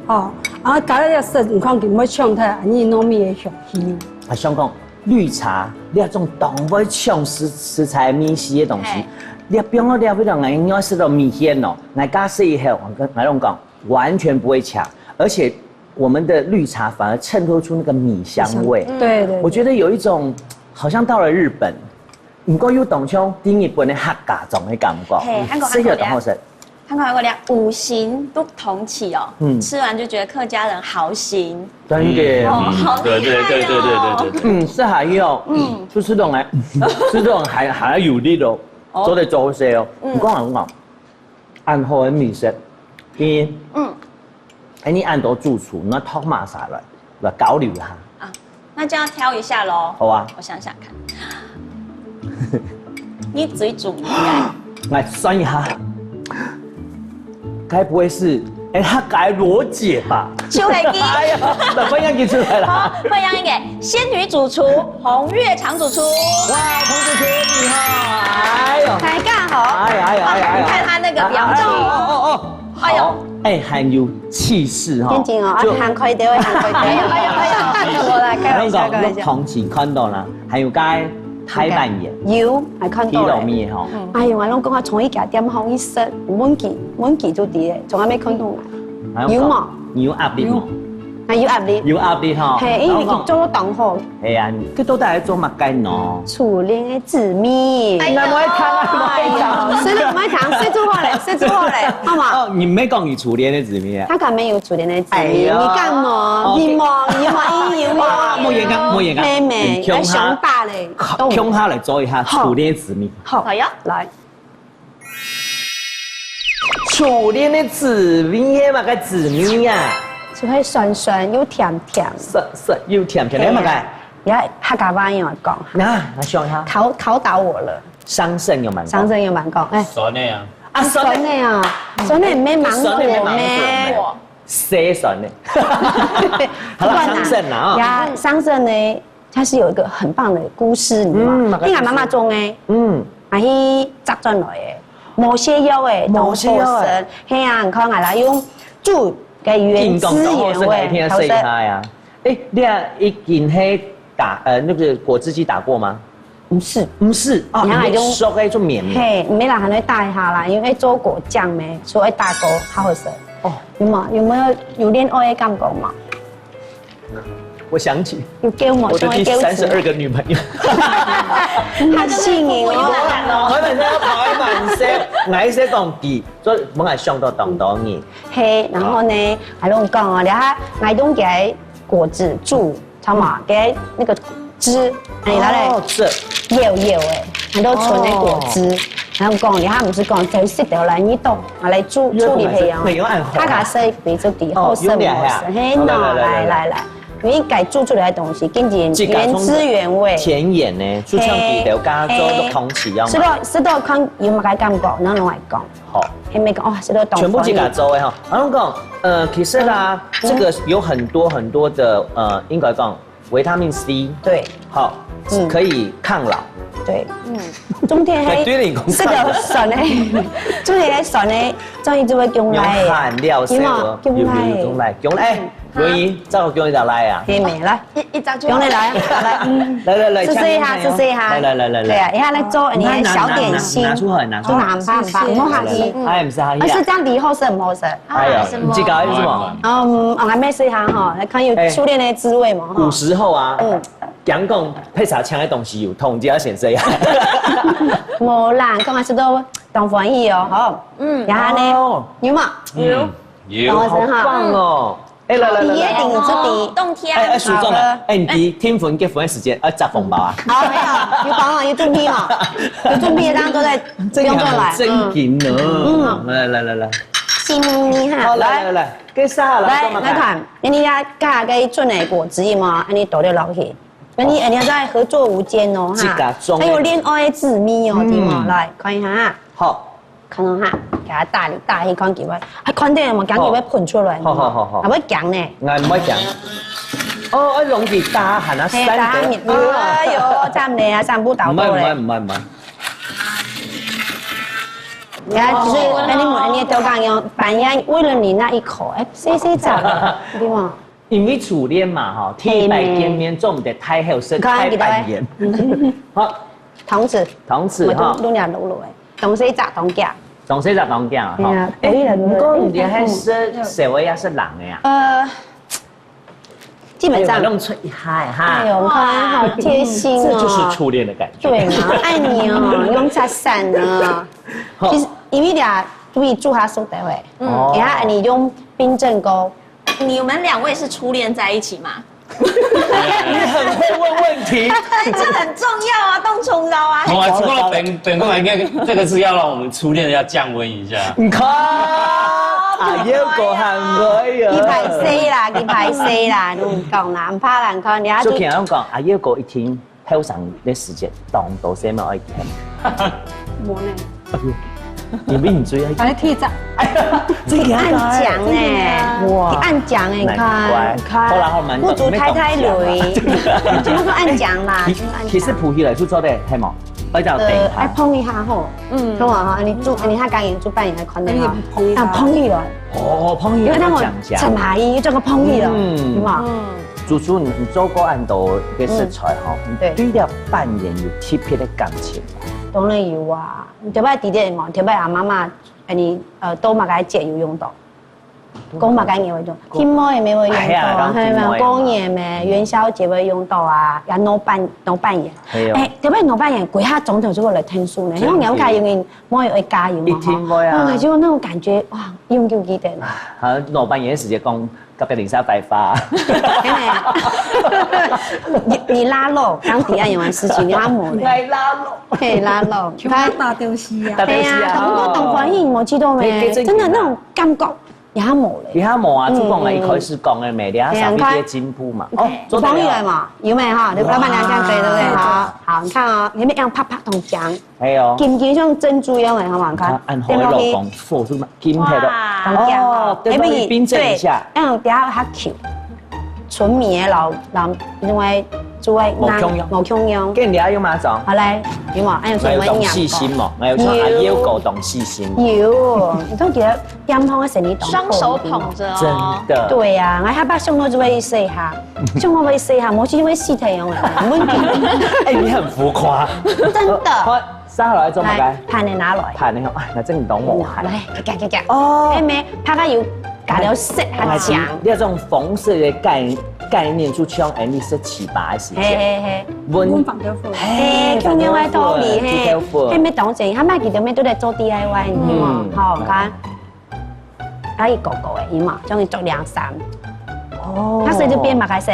哦，然後加了要色，你看佢毋會嗆忒，啊，你糯米的香氣。啊，想講綠茶，你這種當會嗆食食材味緒个東西，嘿。你放到這非常難，你要食到米線哦，來加水以後，我跟，我跟你講，完全不會嗆，而且 我們的綠茶反而襯托出那個米香味。米香，對，對，對。我覺得有一種好像到了日本，毋過又當像在日本个客家庄个感覺，嘿，還過，食起來當好食。還過，還過，五行都同起哦，嗯。吃完就覺得客家人豪行。真的。嗯，哦，好厲害哦。對，對，對。嗯，食下去哦，嗯。就食到還，食到還，還有力哦，哦。做得做事哦。嗯。你講啊，你講，恁好个美食，嗯。嗯。 哎，你恁多主廚，你愛擇麼儕來，來交流一下。啊，那就要挑一下咯。好啊。我想想看。你最中意个？來算一下，該不會是，哎，客家羅姐吧？就係佢。哎呀，來，歡迎佢出來啦。好，歡迎一個仙女主廚洪月常主廚。哇，洪主廚你好，哎呦。大家好。哎呀，哎呀，哎呀，哎呀。你看他那個表情。哎呦，哎呦，哎呦。好。 哎，很有氣勢哈。正經哦，啊，就行開點，行開點。哎呦，哎呦，哎呦，我來開玩笑，開玩笑。還有講，用同情看到啦，還有該拍扮也。有，還看到咧。皮肉面哈。嗯。哎呦，我攏講啊，從一家店行一食，問佢，問佢就知咧，從來沒看到啊。還有講，有嗎？你有壓力嗎？有。啊，有壓力。有壓力哈。嘿，因為佢做到當好。 係啊，佢到底係做麼个呢？初戀个滋味。哎呦，那我愛聽啊，我愛聽。哎呦，食了毋愛聽，食就好咧，食就好咧，好嗎？哦，你沒講你初戀个滋味啊？他可能沒有初戀的滋味，哎呦。你幹嘛？哦，你嘛，你嘛，你有哇，莫言講，莫言講，妹妹，你共下，要熊大嘞，共，共下來做一下初戀滋味。好，好呀，來。 初戀个滋味係麼个滋味啊？就會酸酸又甜甜。酸酸又甜甜，係麼个？對啊。你愛客家話用來講哈。那，來想一下。考，考倒我了。桑葚有蠻高。桑葚有蠻高，哎。酸个啊。啊，酸个。酸个啊，酸个毋係芒果咩？酸个毋係芒果咩？係酸个。好了，不管啦。桑葚啦，啊。呀，桑葚呢， 它是有一個很棒的故事，你知道嗎？嗯，那個故事。因為𠊎媽媽種个，嗯。啊，去摘轉來个，無瀉藥个，無瀉藥个。當好食。係啊，你看𠊎來用煮个原汁原味，緊講當好食，𠊎一定要試一下呀。好食。哎，你啊，已經係打，呃，那個果汁機打過嗎？毋係。毋係啊，你看，你用，你熟个就綿綿。嘿，毋係啦，還會打一下啦，因為做果醬咩，所以打過，好好食。哦。有嗎？有沒有，有戀愛的感覺嗎？ 我想起，有叫我，我的第三十二個女朋友。他吸引哦。我本身要跑一百五十，𠊎一直講佢，所以𠊎想到當多年。嘿，然後呢，還用講哦，然後還用給果子煮，知道嗎？給那個汁，哎，拿來，哦，汁。搖搖哎，很多純的果汁。哦。然後講，你看不是講，全食掉來，你懂，拿來煮，煮你培養。沒有按好。他給他塞杯子底，哦，好塞模式，有點呀。嘿，喏，來，來，來，來。來。因為該煮出來个東西，緊緊原汁原味。自家種个田園呢，就像佢兜家做个空氣一樣嘛。食到食到看有麼个感覺，然後攏會講。好。還沒講哦，食到東方全部自家做个哈。然後講，呃，其實啦，這個有很多很多的，呃，應該講維他命C，對，好，可以抗老。對，嗯，冬天還對你講食到酸个，冬天還酸个，終於就會降來。用汗了，有無？有有有降來，降來。哎， 所以，照講一下來啊。嘿，沒了。一一隻就用得來啊，來，嗯。來來來，試試一下，試試一下。來來來來來。對啊，一下來做你的小點心。拿拿拿拿出來，拿出來。拿拿拿，莫客氣。哎，毋使客氣啊。啊，是這樣子好食毋好食？哎呀，你自家意思嘛？嗯，我還沒試一下哈，來看有初戀的滋味嘛哈。古時候啊，嗯，講講配茶槍的東西有痛，你就要先試一下。無啦，講下食到當歡喜哦，吼。嗯。然後呢，有嘛？有。有。當好食哈。好棒哦！ 哎，來來來來，一定出題。冬天。哎哎，叔叔啊，哎，你知天粉結婚个時間愛紮紅包啊？好，沒有，有包啊，有準備嘛，有準備，大家都在，不用過來。正經哦，來來來來來，心意哈，好，來來來來，給啥來，來來看，你要加个準个果汁嘛，你倒了落去，那你你要在合作無間哦哈，還有戀愛滋味哦，對嗎？來看一下哈，好。 看到哈，給它大力大力看佢會，還看到無？驚佢會噴出來，好好好好，還會講呢。𠊎毋會講。哦，愛容易打鼾啊，嘿，打鼾，哎喲，慘咧啊，三步倒倒咧。毋係毋係毋係毋係。人家就是跟你們你也都講用，半夜為了你那一口，哎，細細隻，對嗎？ 因為初戀嘛，吼，第一擺見面做毋得太後生、太扮演。好，同時，同時哈，攏攏攏攏，同時一隻同家，同時一隻同家哈。哎，毋過你還係小个也係人个啊？呃，基本上攏出一下哈。哎喲，你看好貼心哦，這就是初戀的感覺。對啊，愛你哦，用擦傘啊。其實因為倆對住下宿的喂，嗯，然後你用冰鎮溝。 你們兩位是初戀在一起嗎？你很會問問題。哎，這很重要啊，當重要啊。我還不過本本過來，應該這個是要讓我們初戀要降溫一下。你看，啊，又過很會啊。佢歹勢啦，佢歹勢啦，你講啦，毋怕啦，你看人家就。就聽人講，啊，又過一聽。 後生个時節，當多細妹愛聽。無呢。你比你最愛聽。哎，天哪！哎呀，真的假的？暗講呢，哇，暗講哎，你看，難怪。你看，好啦，好啦，不足太太鐳，全部都暗講啦，其其實浮起來就做得，係無？愛叫等一下。呃，愛碰一下吼，嗯，看嘛哈，你煮，你下剛煮飯，你還看到哈，哎，碰一下。啊，碰一下。哦，碰一下，因為那種要講講。陳阿姨這個碰一下，嗯，對嗎？嗯。 主廚，你你做過恁多个食材吼，嗯，對。你對這粄圓有特別个感情嗎？當然有啊，特別弟弟嘛，特別阿媽媽，哎，你呃，到麼个節有用到？講麼个節會用？天母个節會用到啊，哎呀，講天母个嘛。係嘛？過年个，元宵節會用到啊，也挼粄挼粄圓。係哦。哎，特別挼粄圓，歸下莊頭就會來𢯭手呢，真的。因為𠊎屋下有人 莫有愛加油嘛，一定會啊。吼。哦，就那種感覺，哇，永久記得呢。啊，挼粄圓个時節講，隔壁鄰舍壞話。真的。你你拉攏，當底下有完事情，你拉無咧？來拉攏。嘿，拉攏。全部大丟西啊。大丟西啊。對啊，很多懂歡喜，我記得沒？你你真的啊。真的那種感覺。 也無咧。你還無啊，嗯，就講了，嗯。一開始講个咩，你還少一些進步嘛。嗯。哦，做得了。你幫你來嘛，有沒有哈？你老闆娘這樣可以，對不對？哇。好，好，你看哦，你們要啪啪同講，哎喲。金金像珍珠一樣的，好不好？你看，啊，恁好个老公，手是嗎？金牌的。哇。同講哦。哦，等到你冰鎮一下。對，要等下較Q。純米的老老，因為煮个無共樣。無共樣。跟你還有麼種？好來，有無？還有什麼營養？還有當細心哦，還有像阿有。阿友哥當細心。有，你都覺得 邊旁个生理當好。雙手捧著哦。真的。對啊，𠊎下擺想到就會試一下，想到會試一下，無就會試睇樣啊，問題。哎，你很浮誇。真的。好，上好來做麼个？來，盤仔拿來。盤仔吼，哎，那這你懂我還。來，夾夾夾。哦。哎，沒，怕它有加了色，它強。你這種紅色的概概念，就像哎，你食粢粑个時節，嘿嘿嘿。溫，溫放豆腐。嘿，嘿，共樣个道理，嘿。煮豆腐。嘿，沒當真，他賣給的妹都在做D I Y，你知道嗎？嗯。好，看。 啊，佢高高个，佢嘛，將佢著涼衫。哦。那所以就變麼个色？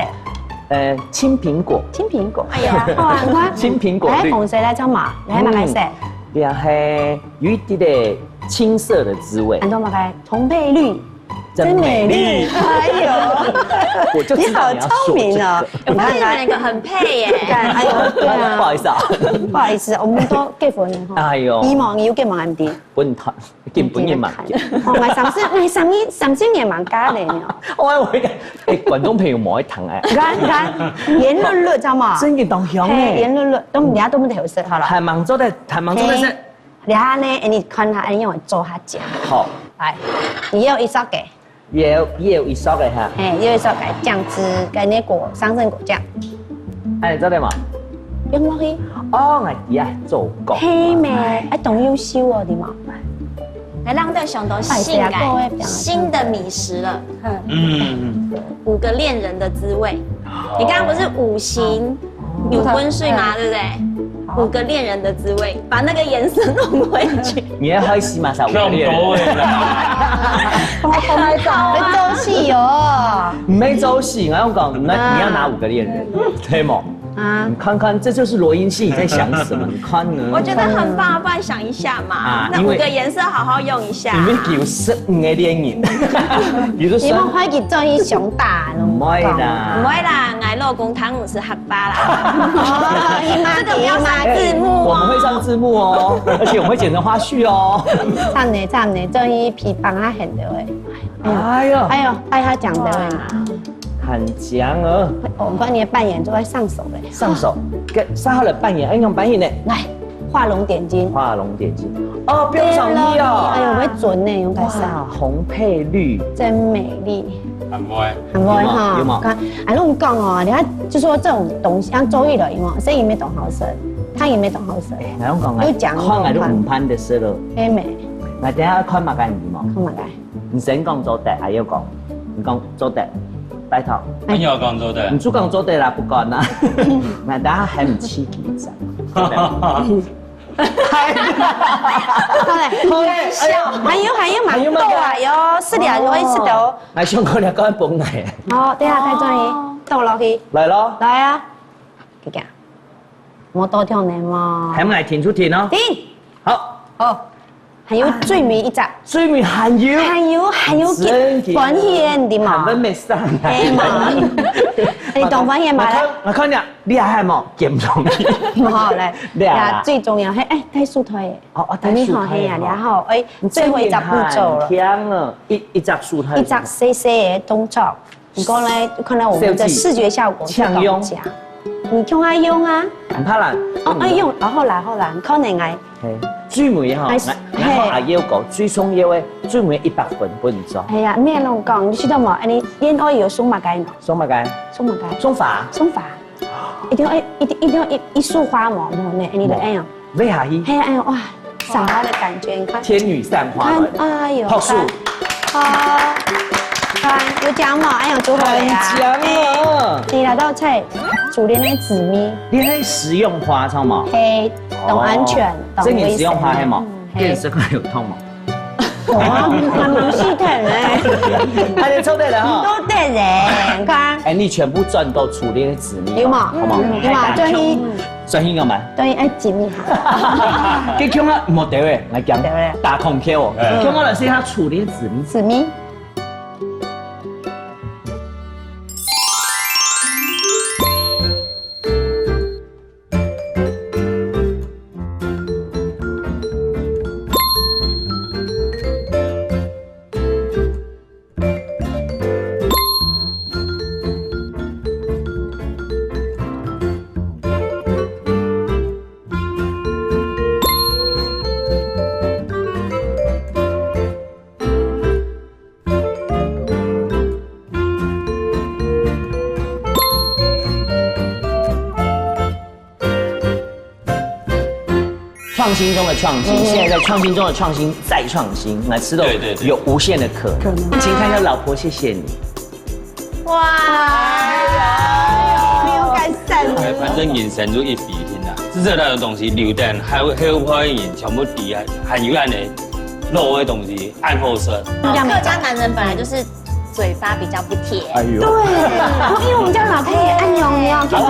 呃，青蘋果。青蘋果。哎呀，好啊，你看，青蘋果綠。來，紅色來唱嘛，來麼个色？嗯，也係有一點點青色的滋味。很多麼个？紅配綠。真美麗。哎呦，我就知道你要说这个。你好聪明哦。我发现你们两个很配耶。哎呦，对啊。不好意思啊。不好意思，我们都结婚了哈。哎呦。你忙，你有结忙安迪？本谈，根本也蛮。哦，我三十，我三十，三十年蛮加的呢。我我一个，哎，观众朋友莫会听哎。你看，你看，圆润润，知道吗？真个当香哎。嘿，圆润润，都人家都没得好吃，好了。还蛮做的，还蛮做的是。嘿。 然后呢，你看下，你用做下讲。好。来，你有一勺个。也有，也有一勺个哈。嘿，有一勺个酱汁，跟那果，桑葚果酱。哎，做得吗？用落去。哦，我知啊，做过。嘿咩，哎，当优秀哦，对吗？来，让大家想到新哎，对啊，各位感，表演新的米食了。嗯，五个恋人的滋味。你刚刚不是五行 有分水嘛，对不对？五个恋人的滋味，把那个颜色弄回去。你还好意思嘛，啥五个恋人？差不多的啦。哎，很好啊。没做戏哦。没做戏，我要讲，那你要拿五个恋人，对吗？啊。你看看，这就是罗英信你在想什么，你看呢？我觉得很棒，不然想一下嘛，啊，那五个颜色好好用一下。因为有十五个恋人，比如说，你们会去做一熊大那种。不会啦。不会啦， 𠊎老公他毋係客家啦。哦，姨媽，这个不要上字幕哦。我们会上字幕哦，而且我们会剪成花絮哦。慘呢，慘呢，終於皮幫他很多哎。哎呦，哎呦，哎，他講的哎。很強哦。我看你的扮演就會上手嘞。上手，跟上好了扮演，哎，用扮演呢？來，畫龍點睛。畫龍点睛。哦，不用上去哦。哎呦，會準呢，用得上。哇，紅配綠。真美麗。很會。 很會哈。有嗎？有嗎？看，哎，我跟你講哦，你看，就說這種東西，像周玉了，有沒有？生意沒懂好生，他也沒懂好生。哎，然后讲啊，有讲看啊，就五盘的事了。妹妹，那等一下看嘛，看你嘛。看嘛来。你先讲做得，还要讲，你讲做得，拜托。哎，你要讲做得。你就讲做得啦，不管啦。那等下还唔起几张。好嘞，好嘞，哎呦，还有还有蛮多啊，有，是的，有一次的哦。来，上课了，刚刚崩来。哦，等一下再转一，倒落去。来咯。来啊，给讲，我多跳呢嘛。还没来停就停哦。停。好。哦，还有最尾一只。最尾还有。还有还有，真的。关系的嘛。还没上来。哎嘛，你懂关系嘛？来。我看，我看你啊。 你还好冇？減重。好嘞，对啊，最重要，嘿，哎，带树头耶。哦，哦，带树头，你好，嘿呀，然后，哎，最后一只步骤了。甜了，一一只树头，一只细细的动作。你讲呢，看到我们的视觉效果是讲讲，你用啊用啊，很怕啦。哦，哎用，然后啦，后啦，可能哎，嘿，最尾哈，哎，然后阿友讲最重要的，最尾一百分不能做。哎呀，你也弄讲，你知道吗？哎，你恋爱有送么个呢？送么个？送么个？送花。送花。 一定要一一定一定要一一束花嘛，然后呢，你就哎呀，喂下去。嘿，哎呀，哇，赏花的感觉，你看，天女散花，看，哎呦，拍手，看，啊，看，有讲嘛，哎呦，祝贺呀，很强啊。哎，你拿到菜，煮的那紫米，你很实用花，知道吗？嘿，懂安全，懂卫生。这你实用花还嘛？嗯，嘿。健身还有痛吗？ 哇，还蛮系统哎。还能抽对了哈。都对嘞，你看。哎，你全部赚到除了那个子女，有吗？好吗？有吗？专心，专心干嘛？专心爱紧一下。给看啊，莫得喂，来讲，对不对？打孔给我，给我老师他除了子女。子女。 创新中的创新，嗯。现在在创新中的创新再创新，来吃到对对对。有无限的可能。可能。请看一下老婆，谢谢你。哇，没有改善。哎，反正人生就一笔一定啊，至少那种东西留等，还会还会人全部抵啊，还有按呢老的东西，按后生。客家男人本来就是嘴巴比较不甜。哎呦。对，因为我们家老公也按娘娘，就是。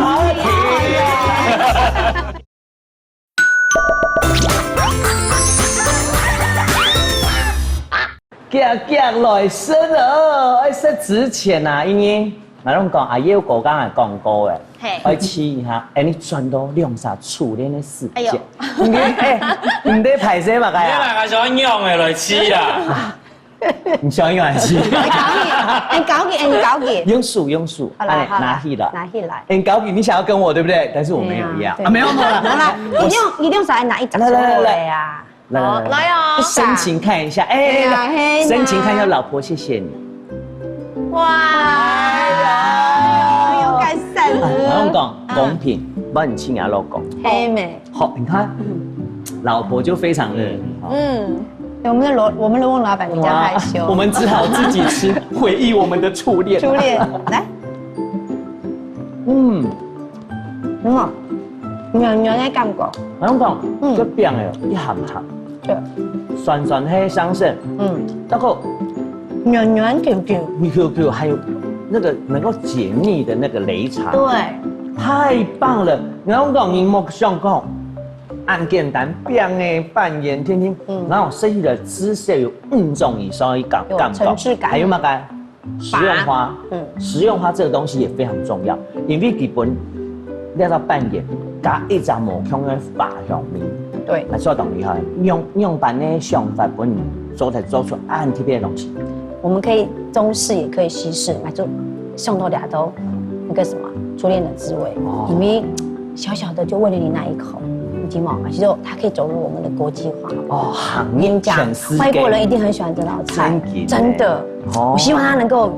遽遽來食哦，愛食之前啊，因為𠊎摎你講，阿耀哥剛才講過誒，嘿。愛試一下，哎，你轉到兩儕初戀个時節，哎喲。你哎，你在拍攝嘛，該啊？你哪个想用个來試啊？你想用還是？哎，搞你，哎，搞你，哎，搞你。用手，用手，好了，哎，好了，拿起來，拿起來。哎，搞你，你想要跟我對不對？但是我沒有要。對。啊，沒有，沒有啦。好啦，一定要，一定要拿一張出來啊。來，來，來，來。好，來哦。深情看一下，哎，哎呀，嘿呐。深情看一下，老婆，謝謝你。哇，哎呀，有改善了。哎，我跟你講，公平，不然你親眼老公。嘿咩。好，你看，老婆就非常的，嗯，我們的羅，我們的翁老闆比較害羞。哇，我們只好自己吃，回憶我們的初戀。初戀，來。嗯。嗯，軟軟的感覺。好像講，嗯。這餅哎，一鹹鹹，對。酸酸黑香味，嗯。然後軟軟Q Q。Q Q，還有那個能夠解膩的那個擂茶。對。太棒了！然後講你莫想講，恁簡單，餅哎，半圓，天天，嗯。然後設計的姿勢有五種以上的感，有感覺，層次感。還有麼个？ 食用花，嗯。食用花這個東西也非常重要，因為佢本這隻半圓加一隻無共个花香味，對。還做得當厲害。仰，仰般个想法分你做得做出恁特別个東西。我們可以中式，也可以西式，來做送到大家都那個什麼初戀的滋味，哦。因為小小的就為了你那一口，你知道嗎？其實它可以走入我們的國際化。哦，行業全世界。外國人一定很喜歡這道菜，真的耶。真的。 哦。我希望它能夠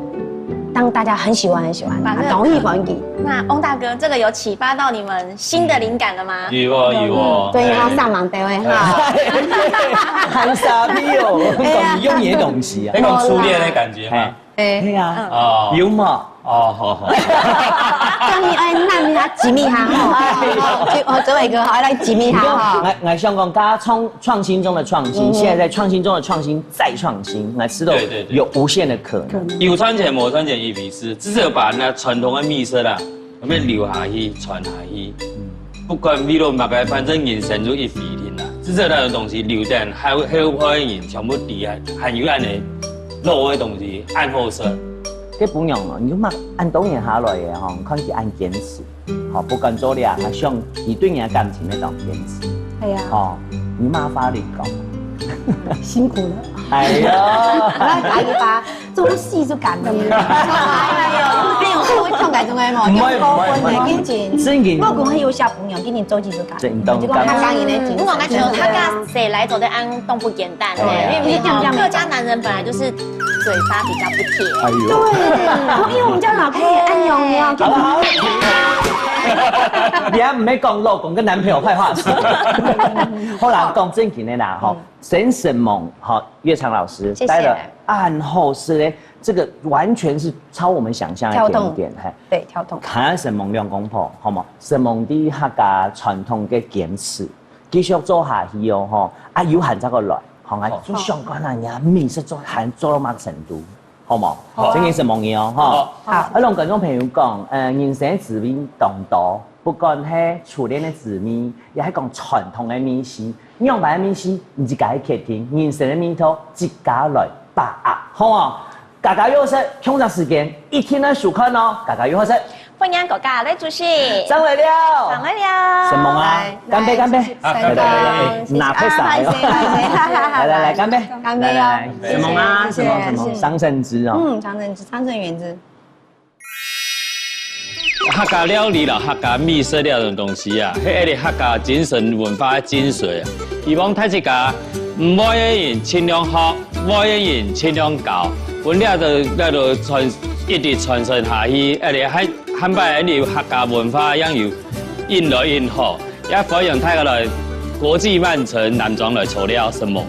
讓大家很喜歡很喜歡，反正啊，同意歡喜。那翁大哥，這個有啟發到你們新的靈感了嗎？有哦，有哦。嗯，對，要上網單位哈。很傻逼哦，哎呀。你用你的東西啊。那種初戀的感覺嗎？哎。對啊。哦。有嘛？哦，好，好。這樣你，哎，那你要緊密哈，哈。哦，哦，這位哥，好，來緊密哈，哈。來，來，香港，大家創，創新中的創新，嗯哼。現在在創新中的創新， 再創新，來吃到對，對，對。有無限的可能。有賺錢無賺錢一回事，至少把那傳統的美食啊，我們留下去，傳下去。不管為了麼个，反正人生就一回定啦。至少那種東西留等，還有，還有後代人全部知啊，還有恁呢老的東西，恁好食。這不用了，你就嘛恁多年下來的吼，你看佢恁堅持。 吼，不管做了，啊，像你對你的感情那種堅持。哎呀。吼，你罵法律講。辛苦了。哎呀。我來打一發，做戲就敢的。哎呦，哎呦，我痛改中間嘛，毋會，毋會，毋會。正經。正經。我講還有小朋友，今年做戲就敢。正經。就講他當然的精神。不過我感覺他跟誰來做的安都不簡單。對啊。因為你講客家男人本來就是嘴巴比較不甜。哎呦。對，因為我們家老公也恁樣呀。好了，好了。 你還毋係講老公跟男朋友壞話？好啦，講正經的啦，吼，嗯。沈沈夢，吼，月常老師，謝謝。帶了恁好食的，這個完全是超我們想象的甜點，跳動。嘿。對，跳動。看沈夢兩公婆，好無？沈夢對客家傳統的堅持，繼續做下去哦，吼，啊，有閒再過來，吼，啊，好。做相關啊，你啊，美食做還做到麼个程度？ 好無？好啊。正經係無疑哦，吼。好。啊，摎觀眾朋友講，呃，人生滋味當多，不管係初戀个滋味，也係講傳統个味緒，仰般个味緒，你自家去決定，人生个味道自家來把握，好無？家家有好食，共樣時間，一定愛收看哦，家家有好食。 歡迎大家來主持。上來了。上來了。沈夢啊，來，乾杯，乾杯。來，主持，來，來，來，來，拿杯茶喲。啊，謝謝，謝謝。來，來，來，乾杯。乾杯哦。來，來，來。謝謝，沈夢啊，謝謝，沈夢，沈夢，謝謝。張聖芝哦。嗯，張聖芝，張聖芝。客家料理啦，客家美食這種東西啊，係𠊎兜客家精神文化个精髓啊。希望大自家，毋會个人盡量學，會个人盡量教，分這兜，這兜傳，一直傳承下去，𠊎兜還 下擺有客家文化樣有印來印好，也歡迎大家來國際慢城南庄來坐尞，承蒙。